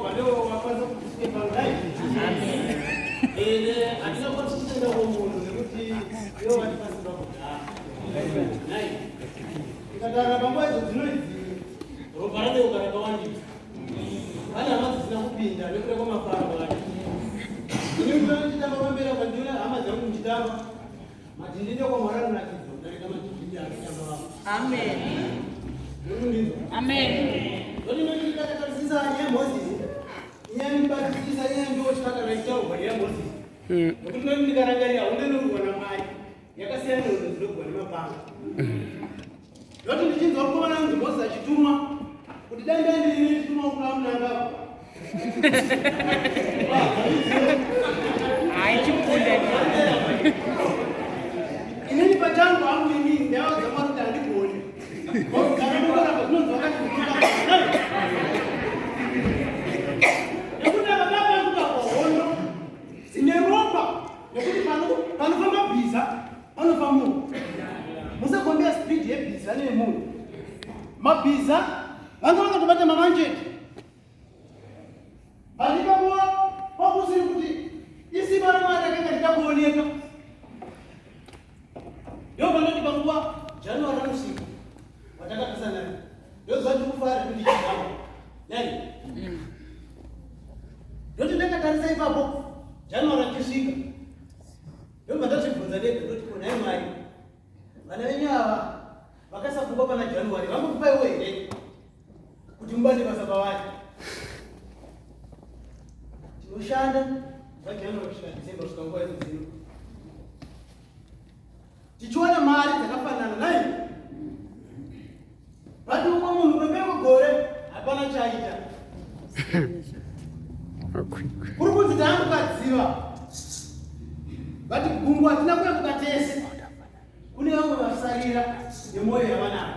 Jehovha ndivo vakwanisa kuti tisvike pano dai. Ende hatingakwanisi kutenda kumunhu nekuti ivo vatipa simba kudhara. Nai. Tikatarira panguva idzo dzino idzi ropa radeuka rakawandisa. Pane hama dzisina kupinda nekuda kwamafaro acho. Ini ndinoona ndichitamba pamberi apa ndiona hama dzangu muchitamba. Madhindindi ekwamwari anonakidzwa kudarika madhindindi akatamba vamwe. Amen. Murikundinzwa? Amen. Zvoti ndoti ndakatarisisa nyaya yaMozisi. Inyaya inobatisisa nyaya ndotya kana ichitaurwa nyaya yaMozisi. Nokuti ndoti ndikarangarira hondo inorwa naMwari yakasiyana nehondo dzinorwa nemapanga. Ndoti ndichinzwa mukomana anonzi Mozisi achitumwa kuti dai ndai ndiri ndichitumwa kuna Mnangagwa. Hayi chipunda. Inini pachangu hangu inini ndaudza Mwari kuti handigoni. Kana ndoramba zvinonzi vakati kutuka. Nekuti ava baba kutaurwa hondo dzine ropa nekuti panofamba bhiza panofa munhu. Musagombea speed yebhiza neyemunhu. Mabhiza vanga vakatobata mamanjeti. But ipapo kwakusiri kuti isimba raMwari rakanga richida kuoneka. Ndio panoti panguva January anosvika watakapesana naye. Ndoziva ndiri kufara kuti ndichigama. Nai. Ndoti ndakatarisa ipapo January achisvika. Ndobva ndazvibvunza ndega ndoti ko nhai Mwari vana venyu ava vakasafungwa pana January vangokupaiwo here? Kuti mubate basa pavari. Tinoshanda kubva January kusvika December kusvika nguva idzo dzino. Tichiwana mari dzakafanana nai. But umwe munhu kumberi kwegore hapana chaita. Kuri kunzi tayambuka dziva. But gungwa hatina kuyambuka tese. Kune vamwe vasarira nemwoyo yavanayo.